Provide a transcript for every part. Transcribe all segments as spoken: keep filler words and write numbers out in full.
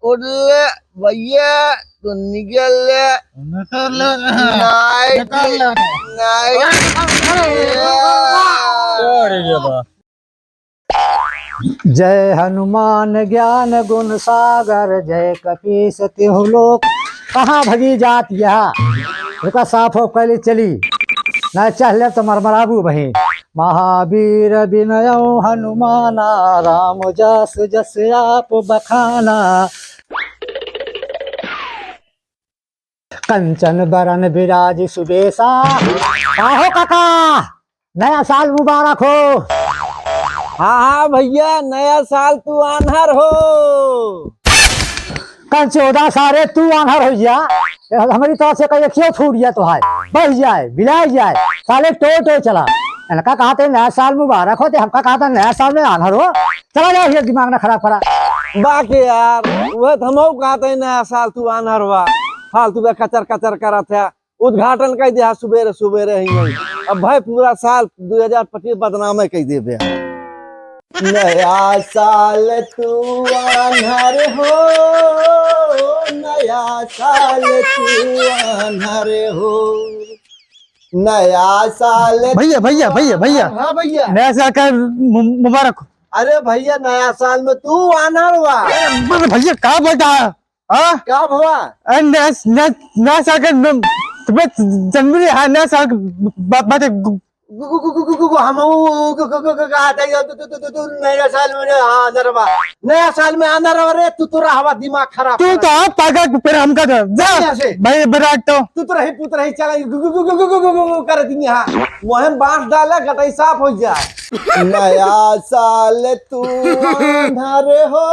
उड़ ले, भैया, तू निकल ले। निकल ले। नाइट, निकल ले। नाइट। अरे, अरे, अरे, अरे, अरे, अरे, अरे। जय हनुमान ज्ञान गुण सागर, जय कपीस तिहु लोक। कहाँ भगी जात यह? रुका, साफ हो पहले चली, ना चहले तो मरमराबू बही। महावीर विनयौ हनुमाना, राम जस जस आप बखाना। कंचन बरन बिराज सुबेसा। आहो काका, नया साल मुबारक हो। हाँ, हाँ भैया, नया साल तू आन्हर हो। कन चौदह सारे तू आन्हर हो जा, हमरी तरफ से कहीं क्यों फूट गया तो है, बह जाए, बिलाय जाए, साले टोय टोय चला। इनका कहा थे नया साल मुबारक हो, ते हमका कहा था नया साल में आन्हर हो। चला जाओ, ये दिमाग ना खराब करा। बाकी यार, वह तो हमहू कहते हैं, नया साल तू आन्हर हुआ, फालतू में कचर कचर करत है। उद्घाटन कर दिया सुबेरे सुबेरे ही। अब भाई, पूरा साल दो हज़ार पच्चीस बदनामे कर देबे। नया साल तू आन्हर हो, नया साल तू आन्हर हो, नया साल। भैया, भैया, भैया, भैया। हाँ भैया। नया साल का मु-, मुबारक हो। अरे भैया, नया साल में तू आन्हर हुआ। अरे भैया, का बोलता है? हाँ? का भवा? अरे नया, नया, नया साल का न-, तुम्हें जनवरी है, नया साल की बात, बात है। गु-, गु-, गु-, गु-, गु-, गु-, हम उ-, गु-, गु-, गु-, गु-, कहा था, तू, तू, तू, तू, तू नया साल में, हाँ, आन्हर हुआ। नया साल में आन्हर हुआ रे, तू तो रहवा दिमाग खराब तू कर। तो आप पागल, फिर हमका दे। जा, यहाँ से। भाई, विराट तो। तू तो रही, तू तो रही, चला, गु-, गु-, कर दी यहाँ। वहन बांस डाला, गटई साफ हो जाए। नया साल तू आन्हर हो,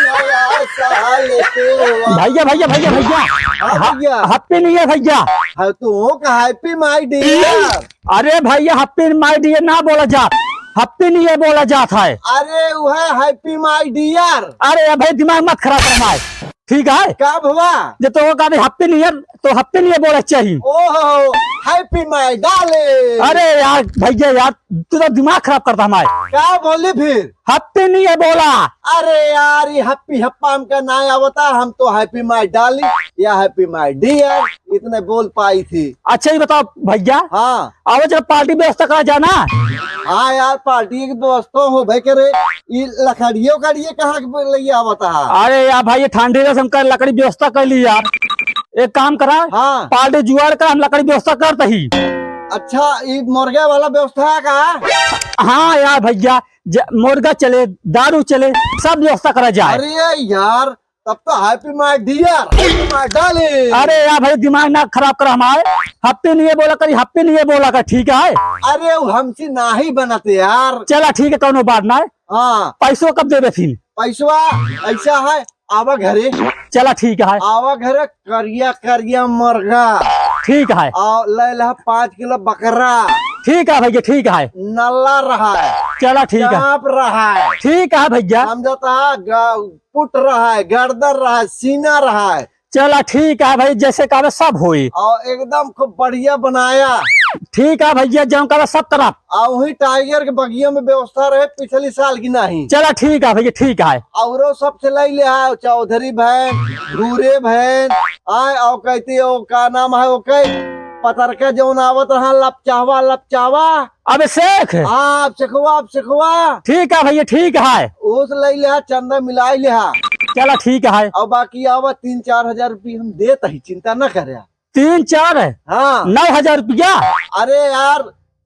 नया साल तू आन्हर। भैया, भैया, भैया, भैया। हाँ, ह-, भैया। Happy New Year भैया। हाँ, तू हो का Happy My Dear? अरे भैया, Happy My Dear ना बोला जात, Happy New Year बोला जात है। अरे वो है Happy My Dear। अरे भाई, दिमाग मत खराब कर हमारे, ठीक है? का भवा? जे तो का भी Happy New Year तो Happy New Year बोला चाहिए। ओहो, Happy My Darling। अरे यार भैया यार, तू तो दिमाग खराब करता हमारे। का बोली फिर? Happy New Year बोला। अरे यार, ये हप्पी हप्पा हमका ना आवता, हम तो Happy My Darling या Happy My Dear इतने बोल पाई थी। अच्छा, ये बताओ भैया। हाँ। आवे जब party व्यवस्था करा जाना। हाँ यार, party की व्यवस्था हो भाई करे। ये लकड़ियों का लिए कहाँ के ले आवता है? अरे यार भाई, ये ठंडी का शंकर लकड़ी व्यवस्था कर ली यार। एक काम करा, हाँ। Party जुगाड़ कर, हम लकड़ी व्यवस्था करते ही। अच्छा, ये मुर्गे वाला व्यवस्था है का? हाँ यार भैया, ज-, मुर्गा चले, दारू चले, सब व्यवस्था करा जाए। अरे यार, तब तो Happy My Dear, Happy My Darling। अरे यार भाई, दिमाग ना खराब कर हमारे। Happy New Year बोला करी, Happy New Year बोला कर, ठीक है? अरे, वो हमसे नाही बनत यार। चला ठीक है, कौनो बात ना है। हाँ। पैसो कब देबे फिर? पैसवा ऐसा है, आवा घरे। चला ठीक है। आवा घरे, करिया करिया मुर्गा। ठीक है। और ले ला पाँच किलो बकरा। ठीक है भैया, ठीक है। नल्ला रहा है। चला ठीक है। चाँप रहा है। ठीक है भैया। समझता है, गा-, पुट रहा है, गर्दन रहा है, सीना रहा है। चला ठीक है भाई, जैसे कहबे सब होई। और एकदम खूब बढ़िया बनाया। ठीक है भैया, जौन कहबे सब करब। और वही टाइगर के बगिया में व्यवस्था रहे पिछली साल की नहीं। चला ठीक है भैया, ठीक है। औरो सब से ले ले आओ, चौधरी बहन, भूरे बहन, आए और कहती हो का नाम है ओके, पतरका जौन आवत रहा लपचावा लपचावा। अबे शेख। हाँ, अब शेखवा, अब शेखवा। ठीक है भैया, ठीक है। ओस ले लिहा, चंदा मिलाई लिहा। चला ठीक है। अब बाकी आवा तीन चार हजार रुपये हम देत ही, चिंता न करे। तीन चार? हाँ। नौ हजार रुपया? अरे यार,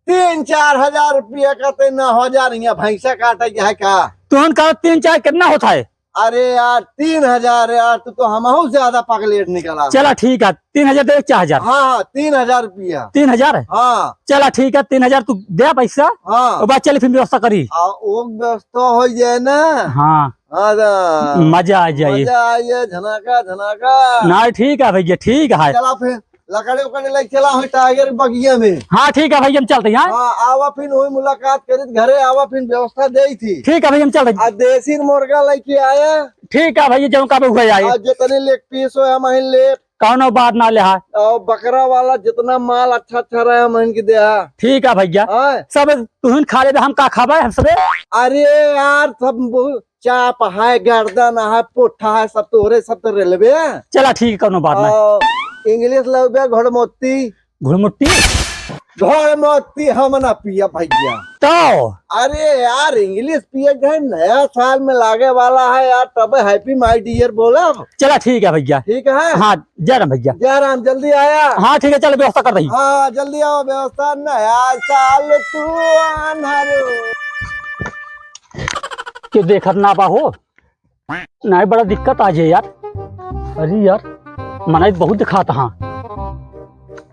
तीन चार हजार रुपया का ते नौ हजार यहाँ भैंसा काटे के है का? तुहन का तीन चार कितना होता है? अरे यार, तीन हजार यार, तू तो हमहू ज्यादा पगलेट निकला। चला ठीक है, तीन हजार दे, चार हजार। हाँ, हाँ, तीन हजार रुपया। तीन हजार? हाँ। चला ठीक है, तीन हजार तू दे पैसा। हाँ। और बाद चली फिर व्यवस्था करी। आ, वो व्यवस्था हो जाए ना। हाँ। हाँ, तो मजा आ जाए। मजा आ जाए, झनाका, झनाका। ना, ठीक है भैया, ठीक है। चला फिर। लकड़ी उकड़ी लेके चला हो टाइगर बगिया में। हाँ, ठीक है भैया, हम चलते हैं, हाँ? हाँ, आवा फिर वही मुलाकात करित घरे, आवा फिर व्यवस्था देई थी। ठीक है भैया, हम चलते हैं। आ देसी मुर्गा लेके आया। ठीक है भैया, जौन का हुआ आए। आ जितने लेग पीस हो हम ही ले। कौनो बात ना ले हा। और बकरा वाला जितना माल अच्छा अच्छा रहे हम इनके दे हा। ठीक है भैया। हाँ। सब तुहिन खा लेबे, हम का खाबे हम सबे? अरे यार, सब बहु-, चाप है, गर्दन है, पुट्ठा है, सब तोरे, सब तो रेलवे है। चला ठीक है, कौनो बात नहीं। और इंग्लिश लउबे घोड़मोती। घुड़मुट्टी? घोड़मोती हम ना पिया भैया। तो? अरे यार, इंग्लिश पिए के है, नया साल में लागे वाला है यार, तब Happy My Dear बोलब। चला ठीक है भैया। ठीक है? हाँ, जय राम भैया। जय राम, जल्दी आया। हाँ ठीक है, चल व्यवस्था कर रही। हाँ, जल्दी आओ, व्यवस्था। नया साल तू आन्हरो। क्यों देखत ना बा हो? नाहीं, बड़ा दिक्कत आ जाए यार। अरे यार, मनई बहुत दिखात हाँ।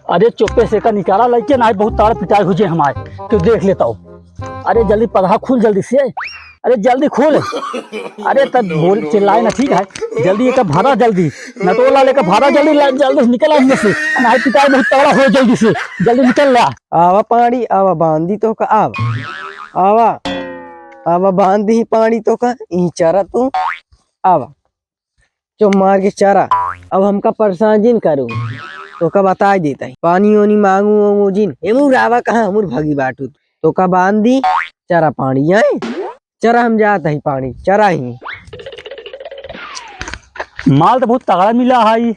अरे चुप्पे से का निकाला लइके, नाहीं बहुत ताड़ पिटाई हो जाए हमारे। क्यों देख लेता हो। अरे जल्दी पगहा खोल जल्दी से। अरे जल्दी खोल। अरे तब बोल चिल्लाए ना, ठीक है। जल्दी एक भरा जल्दी। नटोला लेकर भरा जल्दी, ला- जल्दी निकल आइए से। नाहीं पिटाई बहुत तगड़ा हो जल्दी से। जल्दी निकल ला। आवा पानी, आवा बांधी तो का, आवा। आवा। आवा बांधी पानी तो का, ई चरा तू। आवा। चुप मार के चरा। अब हमका परेशान जिन करू। तोका बताई देता ही। पानी ओनी मांगू ओंगू जिन। हेमू रावा कहाँ हमर भगी बाटू। तोका बांधी चरा पानी आए। चरा हम जात ही पानी। चरा ही। माल तो बहुत तगड़ा मिला है।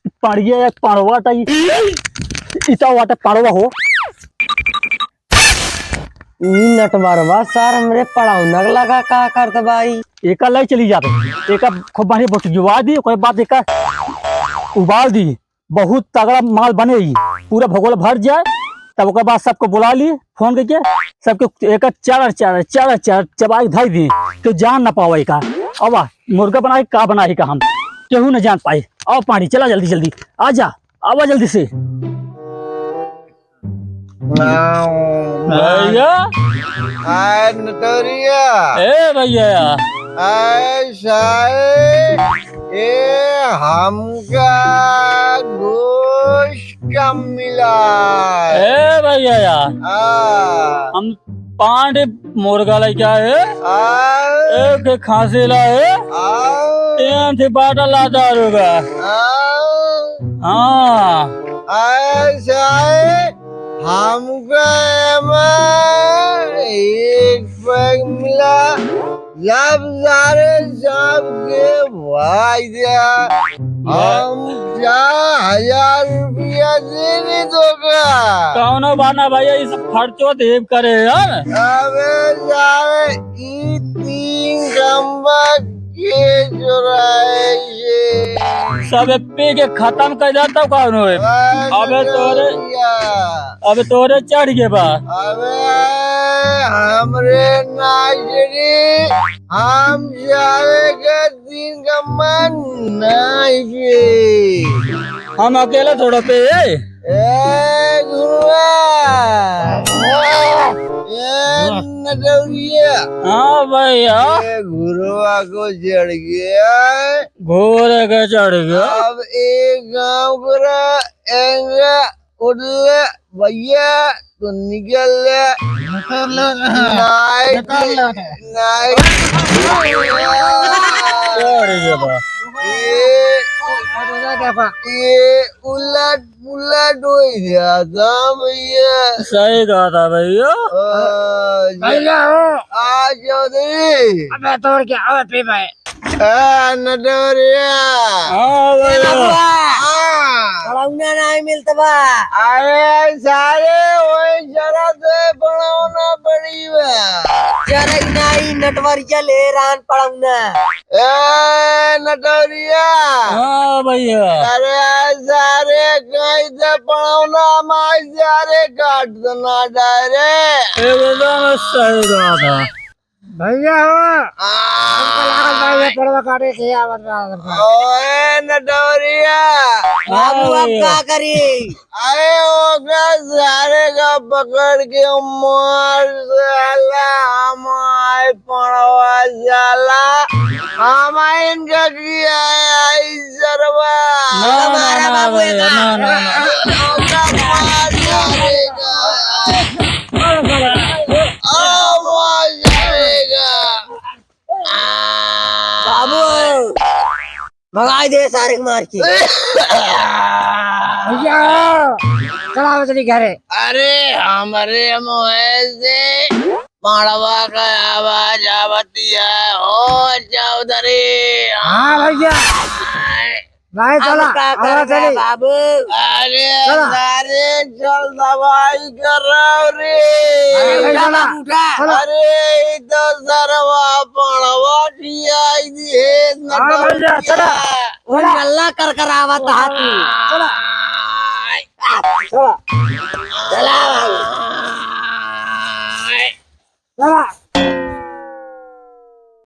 पाड़िया एक पाड़वा टाई। इता वाटा पाड़वा हो। ई नटवरवा सार हमरे पड़ौनक लगा का करत बाई। एका लाई चली जात। एका खूब बढ़िया बटुआ दी, ओकरे बाद एका उबाल दी। बहुत तगड़ा माल बने ई। पूरा भगोला भर जाए, तब ओकरे बाद सबको बुला ली फोन करके, सबके एका चार चार, चार चार चबाई धई दी, तो जान ना पावे का। अब मुर्गा बनाए का बनाए का हम, केहू न जान पाए। आओ पानी, चला जल्दी जल्दी, आजा, आवा जल्दी से। भैया। आए नटोरिया। ए भैया। आए साए। ए हमका गोश्त कम मिला। ए भैया। हाँ। हम पाँच मुर्गा लइके आए। हाँ। एक खांसी लाए। हाँ। तीन ठे बाटल ला दारू का। हाँ। हाँ। आए साए। हमका एमा एक पैक मिला, सब सारे सबके भाई दिया। हम चार हजार रुपया दे दी तोका। कौनो बात ना भैया, ई सब खर्चो देब करे यार। अबे सारे ई तीन गम्बा के चुराए ये। सब पी के खत्म कर जाता कौन होए। अरे अबे तोरे, भैया। अबे तोरे चढ़ गए बा। अबे हमरे नाजरी, हम जावे के दिन का मन नहीं पे। हम अकेले थोड़ा पे ए। ए गुरुआ। ए नटौरिया। हाँ भैया। ए गुरुआ को चढ़ गया। घोड़े के चढ़ गया। अब एक गाँव करा एंगा उड़ले भैया, तू निकल ले। निकल ले। नाई निकल ले। नाई। चढ़ गया बा। ये, ये उलट पुलट हो जाता भैया। सही कहा था भैया। आ, भैया हो। आ चौधरी। अबे तोड़ के, अबे पी भाई। आ, नटवरिया। हाँ, ए भैया। बबुआ, हाँ। पड़ौना नाहीं मिलत बा। अरे सारे, वही जरा से पड़ौना पड़ी बा। जरा ही नाहीं, नटवरिया ले रान पड़ौना। ए, नटवरिया। हाँ, भैया। अरे सारे, कहीं से पड़ौना माई सारे काट देना डायरे। एकदम सही बात है। भैया हो, आ। हमको लागल बा, ये पड़वा काटे के आवत बा। ओए नटवरिया। बाबू, अब का करी? अरे ओका सारे का पकड़ के मार साला, हमार पड़वा साला, हम इनका किया है, सरवा। ना, ना, मारा ना, बाबू भैया, एका। ना, ना, ना। ओका मार सारे का। आ, मार सारे का। बाबू, भगाई दे सारे के मार के। भैया, चला चली घरे। अरे, हमरे मुँह से पड़वा का आवाज आवती है, ओ चौधरी। हाँ भैया। नहीं, चला, अब का आवाज करबे चली। बाबू? अरे चला। सारे चल दवाई कराओ रे। अरे चला, चला। उठा। चला। अरे ई तो सरवा पड़वा खियाई दी है, हाँ भैया, चला। वो नल्ला कर कर आवत हाथी। चला। चला। चला बाबू। चला।